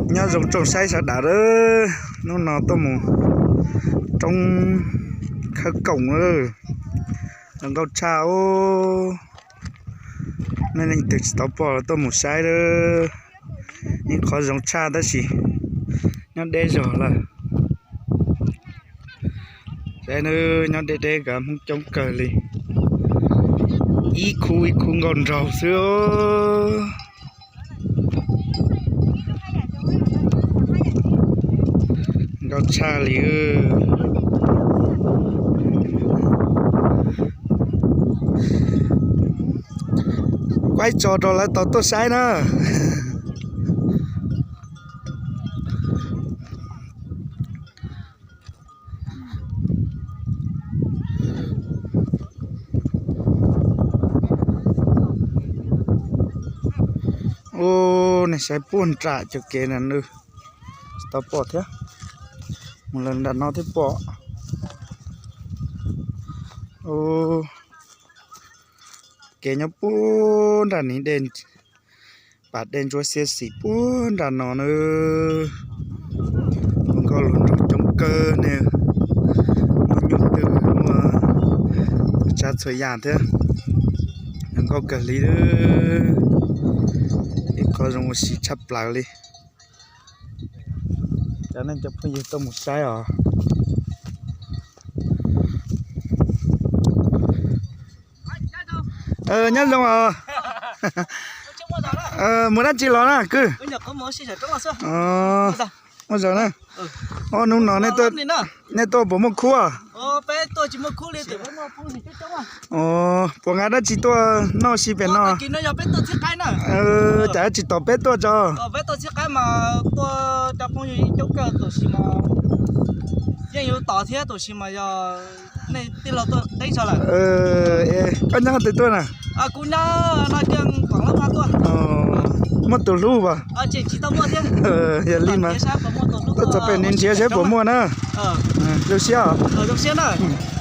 Nyob zoo tsoom saib sawv daws, hnub no tuaj mus roob Khawb Koom, zoo nkauj tshaj os. Nej leej twg tsis tau pom los tuaj mus saib, ib qhov zoo tshaj tab sis nyob deb zog lawm. Saib nawb, nyob deb deb kav Hmoob coob kawg li, ib khub ib khub nkauj nraug xwb. Nkauj tshaj li. Kuaib tso rau lawv tau tuaj saib na. Ub, nej saib puag nram cov kev na, nws tsis tau pom thiab. Mus lawm nram no thiaj pom. Ub, kev nyob puag nram ni, dej, pas dej ntsuab xiab xis puag nram no na. Hluas nkauj hluas nraug coob kawg ne, muaj nyuj twm, muaj txhua tsav txhua yam thiab. Zoo nkauj kawg li, ib qho zoo ua si tshaj plaws li. Cov nej cov phooj ywg tuaj mus saib os. Nyob zoo os. Mus dab tsi los na kwv? Muaj zog na. Ob hnub no nej tuaj puas muaj khub? Puas nqa dab tsi tuaj noj si pem no? Cas tsis tom peb tuaj tso? Koj nyob twg tuaj na? Muaj tus hlub as? Yog li mas tuaj txog pem nrhiav seb puas muaj na. Zoo siab os.